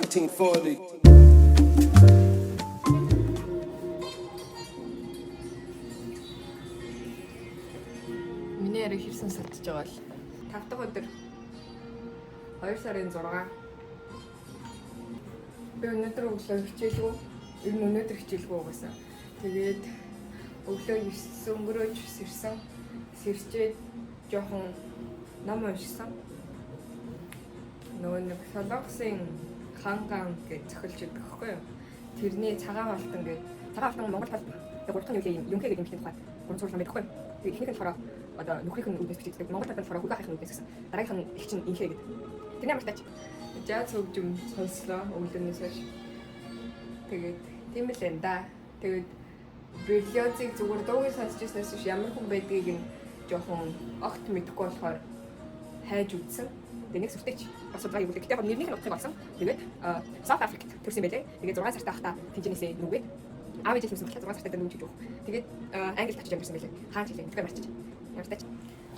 1940. Миний яриа хэрсэн сатж байгаа л. 5 дахь өдөр 2 сарын 6. Би өнөөдөр өглөө хичээлгүй. Ер нь өнөөдөр хичээлгүй угаасаа. Тэгээд өглөө 9 өнгөрөөж сэрсэн. Сэрчээд жоохон ном уншсан. Нөгөө нэг Солонгосын Ханган гэж зохиолч байдаг байхгүй юу? Тэрний Цагаан хавалтан гэж Цагаан хавалтан Монгол тал гурав дахь нь юу юм Юнхэ гэдэг эмэгтэй тухай гурван цуврал ном байдаг байхгүй юу? Тэгээд эхнийх нь болохоор одоо нөхрийнх нь үүднээс бичигддэг. Монгол талд болохоор хөргөх ахын үүднээс гэсэн. Дараагийнх нь их чинь инхэ гэдэг. Тэрний амар тач. Жаз хөгжим сонслоо өглөөнөөс хойш. Тэгээд тийм л энэ да. Тэгээд Берлиозыг зүгээр дууг сонсч ирснээс биш ямар хүн байдгийг нь жоохон огт мэдэхгүй болохоор хайж үзсэн. Тэгээ нэг сүртэйч бас судалгаа хийвэл гэхдээ яг нэрнийх нь утгыг олсон. Тэгээд South Africa төрсэн байлээ. Тэгээд 6 сартай байхдаа тэнцэнээсээ нүгээд аав ээж хэлсэн болохоор 6 сартай дээр нүгж өгөх. Тэгээд Англид очиж амьдарсан байлээ. Хаан жилээ. Тэгэхээр марчиж. Ямар тач.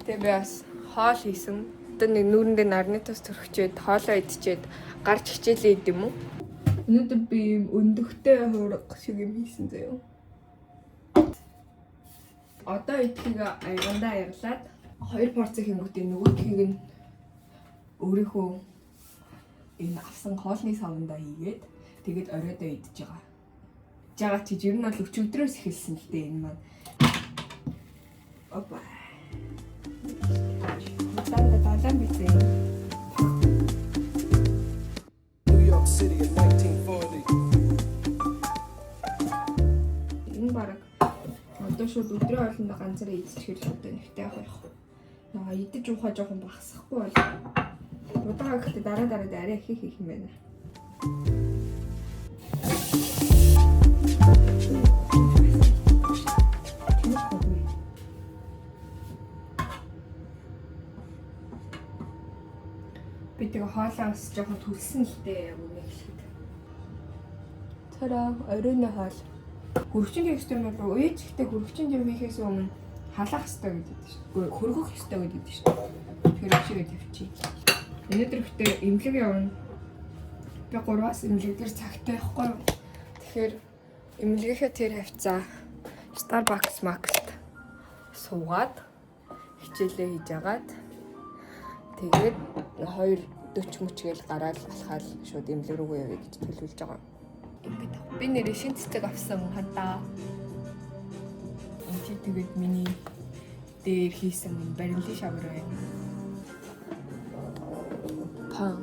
Тэгээ би бас хоол хийсэн. Одоо нэг нүүрэндээ нарны тус төрхчээд хоолоо идчихэд гарч хичээлээ идэм үү? Өнөөдөр би ийм өндөгтэй хуурга шиг юм хийсэн заяа. Одоо идэхийг аягандаа аяглаад хоёр порц хийнгүүтээ нөгөөдхийг нь өөрийнхөө энэ авсан хоолны савндаа хийгээд тэгээд оройдоо идэж байгаа. Жага чи ер нь бол өчигдрөөс эхэлсэн л дээ энэ маань. Опа. Данда далайн бицээ. New York City in 1940. Энэ баг одоо шууд өдрийн хоолндоо ганцаараа идчихэр л одоо нэгтэй явах явах. Нөгөө идэж уухаа жоохон багасахгүй бол удаага гэхдээ дараа дараад арай их их юм байна. Тэнэг Би тэгээ хоолоо бас жоохон түлсэн л дээ яг үнэ хэлэхэд. Тараа оройн хоол. Хөргөчийн хийх ёстой юм бол уяж ихтэй хөргөчийн юм хийхээс өмнө халаах ёстой гэдэг шүү дээ. Үгүй хөргөх ёстой гэдэг шүү дээ. Тэгэхээр чигээ тавьчих. Өнөөдөр ихтэй эмнэлэг явна. Би 3-аас эмнэлэг дээр цагтай байхгүй юу? Тэгэхээр эмнэлгийнхээ тэр хавцаа Starbucks Max-т суугаад хичээлээ хийж агаад тэгээд 2:40 мөч гээл гараал алхаал шууд эмнэлэг рүү явъя гэж төлөвлөж байгаа. Ингээд би нэрээ шин цэцэг авсан хадаа. Энд чи тэгээд миний дээр хийсэн барилын шавар байна. Пан.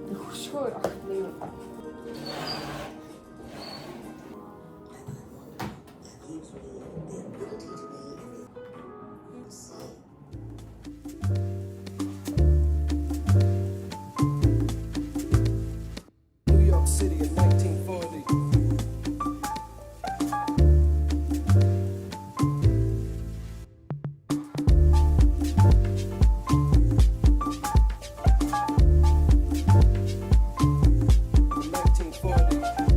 Тэр хөшгөөр огтны юм. New York City in 1940. In 1940. In 1940.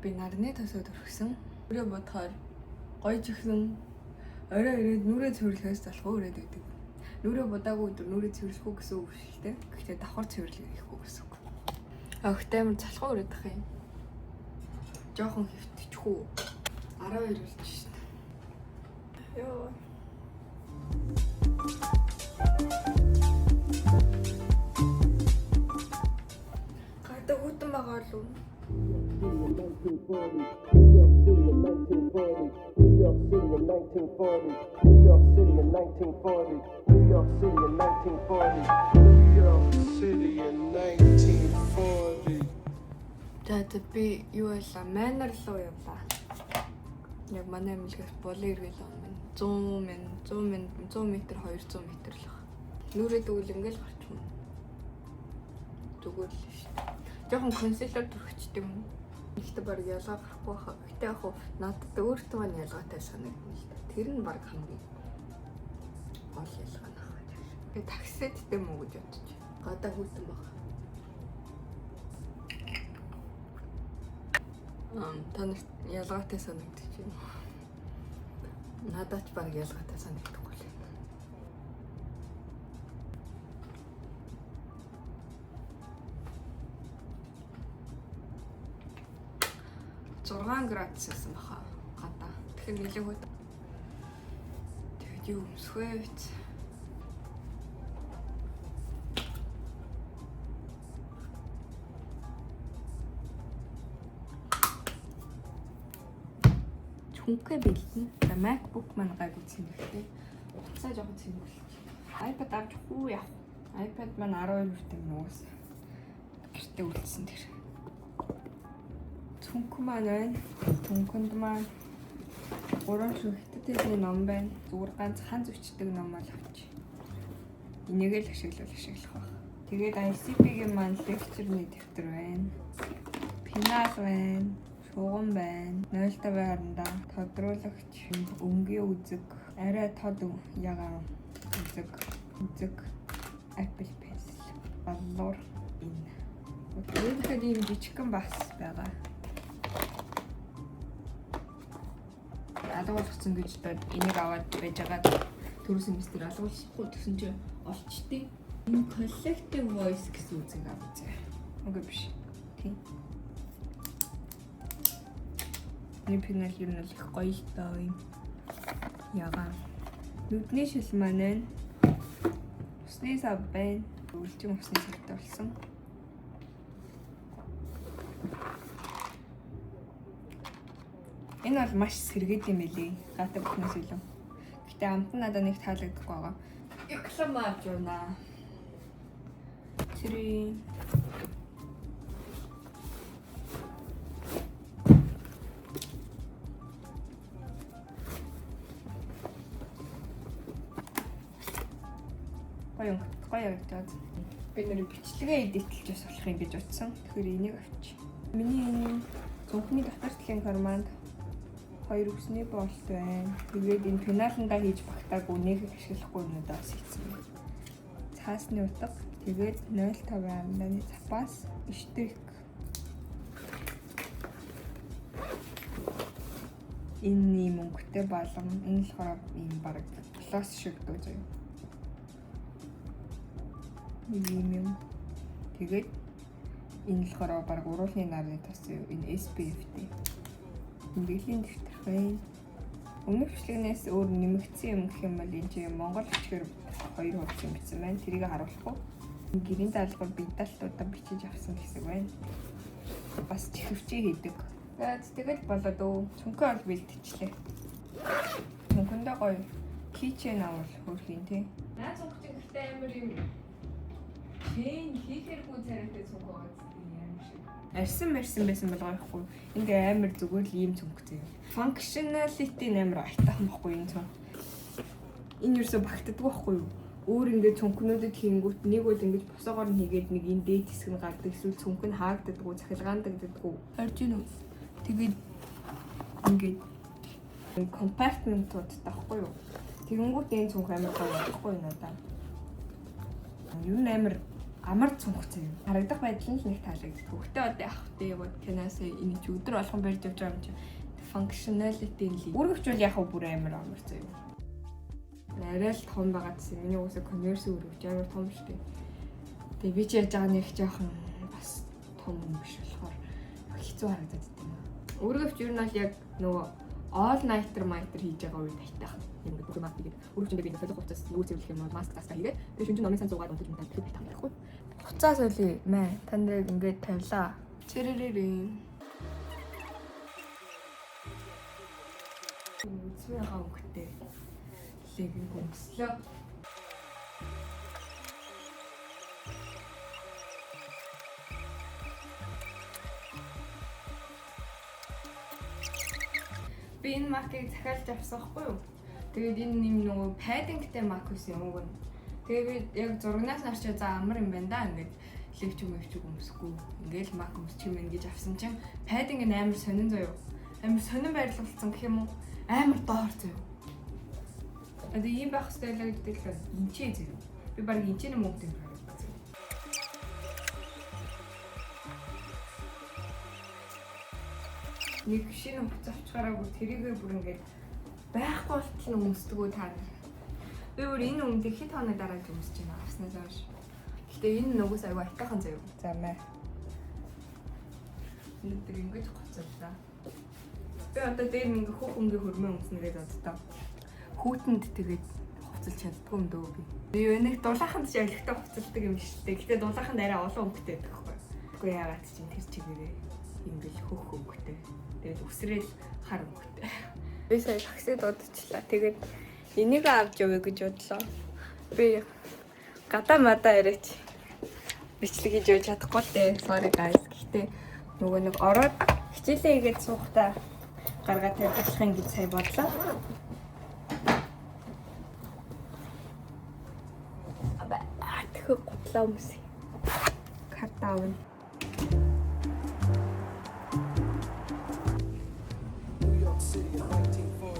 Би нарны тосоо төрхсөн. Өрөө бодохоор гоё чихсэн. Орой ирээд нүрээ цэвэрлэхээс залхуу өрөөд өгдөг. Нүрээ бодаагүй өдөр нүрээ цэвэрлэхгүй гэсэн үг шүү дээ. Гэхдээ давхар цэвэрлэх хийхгүй гэсэн үг. Огт амар залхуу өрөөд ах юм. Жохон хэвтчих үү. 12 болж шин. Йоо. Гадаа хүтэн байгаа л уу? City in 1940. New York City in 1940. New York City in 1940. New York City in 1940. New York City in 1940. New York City in 1940. За за би юу байлаа? Манер руу явлаа. Яг манай эмнэлгээс булын эргэл он минь 100 мэн 100 мэн 100 м 200 м л баг. Нүрээ тэгвэл ингээл гарчихна. Зүгээр л шүү дээ. Жохон консилер түрхчдэг юм. Ихтэй баг ялгаа гарахгүй хаа. Гэтэ яг хуу надад өөртөө маань ялгаатай санагдана л да. Тэр нь баг хамгийн гол ялгаа нах. Тэгээ таксидтэй мүү гэж бодчих. Гадаа хүйтэн баг. Та нарт ялгаатай санагдаж байна. Надад ч баг ялгаатай санагдахгүй л байна. 6 градус байсан баха гадаа. Тэгэхээр нэлээд хөт. Тэгээд юу өмсөх вэ? Чүнхээ бэлдэнэ. За MacBook маань гайгүй цэнгэлтэй. Утсаа жоохон цэнгэлж. iPad авч хүү яах. iPad маань 12 хүртэл нуус. Гэртээ үлдсэн тэр. Түнхэн маань байна. Түнхэнд маань гурван шүн хятад хэлний ном байна. Зүгээр ганц хан зүчдэг ном бол авч. Энийг л ашиглал ашиглах байх. Тэгээд ICP-гийн маань лекчерний дэвтэр байна. Пенал байна. Шугам байна. 0.5 харандаа тодруулагч, өнгийн үзэг, арай тод ягаан үзэг, үзэг, Apple Pencil, баллуур энэ. Тэгээд ийм жижигхэн бас байгаа. Алгуулгацсан гэж бодоод энийг аваад байж байгаа түрүү семестр алгуулахгүй тэгсэн чинь олчтیں۔ Энэ collective voice гэсэн үзэг авчихсан. Үгүй биш. Тийм. Энэ пенал ер нь бол их гоё л доо юм. Ягаан. Нүдний шил маань байна. Усны сав байна. Үлчин усны савтай болсон. Энэ бол маш сэргээд юм билий. Гаатай бүхнээс илүү. Гэтэ амт нь надад нэг таалагдахгүй байгаа. Реклам авч явна. Тэрий. Гоё юм. Гоё явагдаад. Би нэр бичлэгээ эдитэлж бас болох юм гэж утсан. Тэгэхээр энийг авчи. Миний энэ зүнхний дотор талын карманд хоёр үсний болт байна. Тэгээд энэ пеналандаа хийж багтаагүй нэг их ашиглахгүй юмнуудаа бас хийсэн байна. Цаасны утга тэгээд 0.5 амдааны запас штрих. Энэ ийм өнгөтэй балам. Энэ болохоор ийм бараг глосс шиг дөө заяа. Нэг ийм юм. Тэгээд энэ болохоор бараг уруулны нарны тос юу? Энэ SPF-тэй. Тэмдэглэлийн дэвтэр байна. Өмнөх бичлэгнээс өөр нэмэгдсэн юм гэх юм бол энэ чинь Монгол бичгээр хоёр хуудас юм бичсэн байна. Тэрийг харуулахгүй. Гэрийн даалгавар бидалтуудаа бичиж авсан хэсэг байна. Бас чихвчээ хийдэг. За тэгэл болоод өө. Цүнхээ бол бэлтчихлээ. Цүнхэндээ гоё keychain авал хөөрхийн тий. Наа цүнх чинь гэхдээ амар юм чейн хийхэргүй царайтай цүнх байгаа юм шиг. Арьсан марьсан байсан бол гоё ихгүй. Энд амар зүгээр л ийм цүнх заяа. Functionality амар айтаахан бохгүй энэ цүнх. Энэ юусоо багтдаггүй байхгүй юу? Өөр ингээд цүнхнүүдэд хийнгүүт нэг бол ингэж босоогоор нь хийгээд нэг энэ дээд хэсэг нь гардаг эсвэл цүнх нь хаагддаггүй, цахилгаандагддаггүй. Харж гин үү? Тэгээд ингээд компартментуудтай байхгүй юу? Тэгэнгүүт энэ цүнх амар гоё байхгүй юу надаа. Юу н амар амар цүнх заяа. Харагдах байдал нь л нэг таалагддаг. Гэхдээ одоо яах вэ? Яг киноос энэ чи өдөр болгон барьж явж байгаа юм чи functionality нь л. Үргэвчүүл яг бүр амар амар заяа. Арай л том байгаа гэсэн. Миний уусаа Converse өргөж амар том шүү дээ. Тэгээ би чи яаж байгаа нэг жоохон бас том юм биш болохоор хэцүү харагдаад байна юм. Өргөвч ер нь бол яг нөгөө all nighter miter хийж байгаа үед айтайхан. Юм бүх юм хийгээд өргөвчөндөө би солих хувцас нүүр цэвэрлэх юм бол маск таска хийгээд тэгээ шүнжин номын сан зуугаад унтаж унтаад тэгэхэд айтайхан байхгүй. Хувцас солио мэ та нарыг ингээд тавилаа. Чирэрэрийн. Үзмээ өнгөтэй легинг өмслөө. Би энэ макийг захиалж авсан хгүй юу? Тэгээд энэ нэм нөгөө paddingтэй мак байсан юм уу? Тэгээ би яг зурагнаас нь харчаа за амар юм байна да ингээд левчүг мөвчүг өмсөхгүй. Ингээл мак өмсчих юм гэж авсан чинь padding нь амар сонин заяа. Амар сонин байрлалцсан гэх юм уу? Амар доор заяа. Одоо ийм байх хэрэгтэй байлаа гэдэг л энчээ заяа. Би баг энчээ юм өнгөтэй харагдсан. Нэг шинэ хувцас авчгаараа бүр тэрийгээ бүр ингээд байхгүй болтол нь өмсдөгөө та нар. Би бүр энэ өмдийг хэд хоног дарааж өмсөж байна авснаас хойш. Гэтэ энэ нөгөөс аягүй айтайхан заяа. За мэ. Өнөөдөр ингэж гоцоллоо. Би одоо дээр нь ингээ хөх өнгийн хөрмөө өмснө гэж боддоо. Хүүтэнд тэгээд хувцалж чаддгүй юм дөө би. Би нэг дулааханд ч ялгтай хувцалдаг юм биш үү. Гэтэ дулааханд арай олон өнгөтэй байдаг байхгүй. Тэгэхгүй яагаад чинь тэр чигээрээ ингээл хөх өнгөтэй. Тэгээд үсрээл хар өнгөтэй. Би сая таксид удчихлаа. Тэгээд энийг авч явъя гэж бодлоо. Би гадаа мадаа яриач бичлэг хийж явж чадахгүй л дээ. Sorry guys. Гэхдээ нөгөө нэг ороод хичээлээ хийгээд суухдаа гаргаад тавьчих юм гэж сая бодлоо. Аба тэгэхэ гутлаа өмсөе. Карт аавна. New York City in 1940.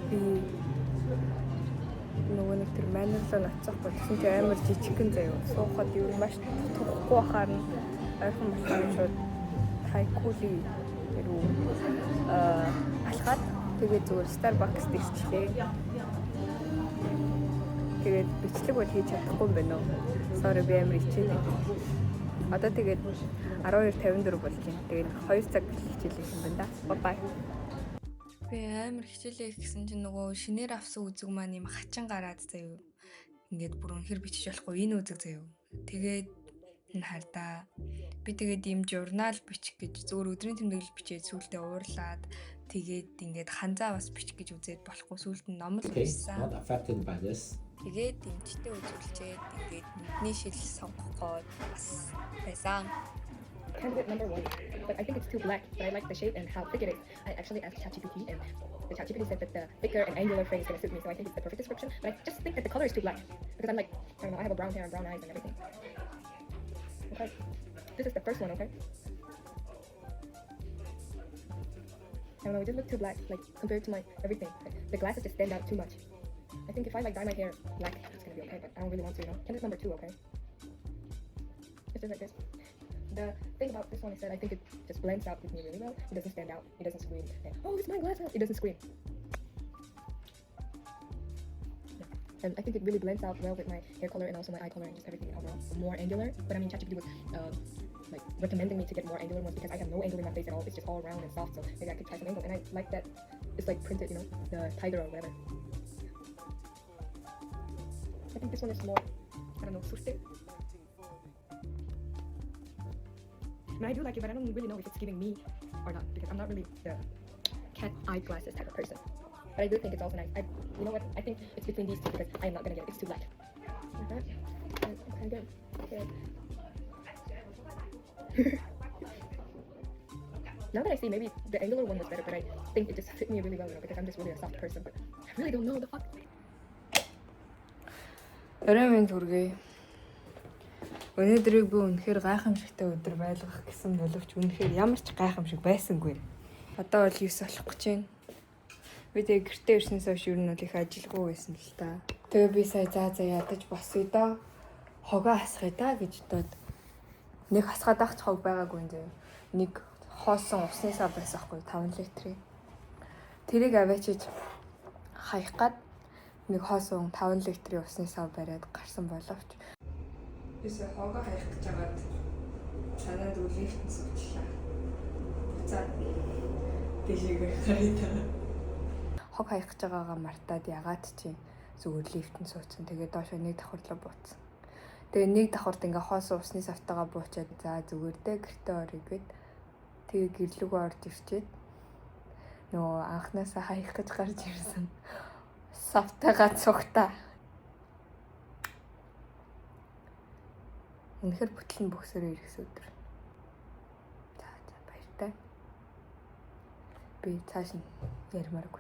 Би нөгөө нэг тэр манерлоо ноцсохгүй тэгсэн чинь амар жижигхэн заяа. Суухад юу маш тухгүй бахаар нь ойрхон болохоор шууд тайкули рүү алхаад тэгээд зүгээр Starbucks-д ирчихлээ. Тэгээд бичлэг бол хийж чадахгүй юм байна уу? Sorry, би амар ичээд байна. Одоо тэгээд 12:54 болж байна. Тэгээд 2 цаг хичээл хийх юм байна да. Bye bye. Би амар хичээлээ их гэсэн чинь нөгөө шинээр авсан үзэг маань юм хачин гараад заяа. Ингээд бүр үнэхэр бичиж болохгүй энэ үзэг заяа. Тэгээд энэ хардаа. Би тэгээд ийм журнал бичих гэж зүгээр өдрийн тэмдэглэл бичээд сүүлдээ уурлаад тэгээд ингээд ханзаа бас бичих гэж үзээд болохгүй сүүлд нь ном л Okay, уншсан. not affected by this. Тэгээд эмчтэй үзүүлчээд ингээд нүдний шил сонгох гээд бас байсан. Candidate number one, but I think it's too black. But I like the shape and how thick it is. I actually asked ChatGPT, and the ChatGPT said that the thicker and angular frame is gonna suit me. So I think it's the perfect description. But I just think that the color is too black because I'm like, I don't know, I have a brown hair and brown eyes and everything. Okay, this is the first one. Okay. I don't know, it just looks too black, like compared to my everything. Like, the glasses just stand out too much. I think if I like dye my hair black, it's gonna be okay, but I don't really want to, you know. Candidate number two, okay? It's just like this. The thing about this one is that I think it just blends out with me really well. It doesn't stand out. It doesn't scream. And, oh, it's my glasses. It doesn't scream. Yeah. And I think it really blends out well with my hair color and also my eye color and just everything overall. More angular. But I mean, ChatGPT was like recommending me to get more angular ones because I have no angle in my face at all. It's just all round and soft. So maybe I could try some angle. And I like that it's like printed, you know, the tiger or whatever. I think this one is more, I don't know, suited. I mean, I do like it, but I don't really know if it's giving me or not because I'm not really the cat eye glasses type of person. But I do think it's also nice. You know what? I think it's between these two because I am not gonna get it. It's too black. Like that. And, okay, good. Good. Now that I see, maybe the angular one was better, but I think it just fit me really well, you know, because I'm just really a soft person. But I really don't know the fuck. Орой минь хүргэе. Өнөөдрийг би үнэхээр гайхамшигтай өдөр байлгах гэсэн боловч үнэхээр ямар ч гайхамшиг байсангүй. Одоо бол 9 болох гэж байна. Би тэгээ гэртээ ирснээс хойш ер нь бол их ажилгүй байсан л та. Тэгээ би сая за за ядаж босъё доо. Хогоо хасхая да гэж бодоод нэг хасгаад авах ч хог байгаагүй юм заяа. Нэг хоосон усны сав байсан хгүй 5 литрийн. Тэрийг аваачиж хаях гад нэг хоосон 5 литрийн усны сав бариад гарсан боловч би сая хогоо хаях гэж хагаад санаад үлээхтэн суучлаа. Буцаад дэшегээ харъя. Хог хаях гэж байгаагаа мартаад ягаад чи зүгээр лифтэн суудсан. Тэгээд доошо нэг давхарлаа бууцсан. Тэгээ нэг давхарт ингээ хоосон усны савтайгаа буучаад за зүгээр дээ гэртээ орё гэд тэгээ гэрлүүгөө орж ирчээд нөгөө анхнаасаа хаях гэж гарч ирсэн савтайгаа цугтаа. Үнэхээр бүтлэн бөхсөрөө иргэсэн өдөр. За за баяртай. Би цааш нь ярмааргүй.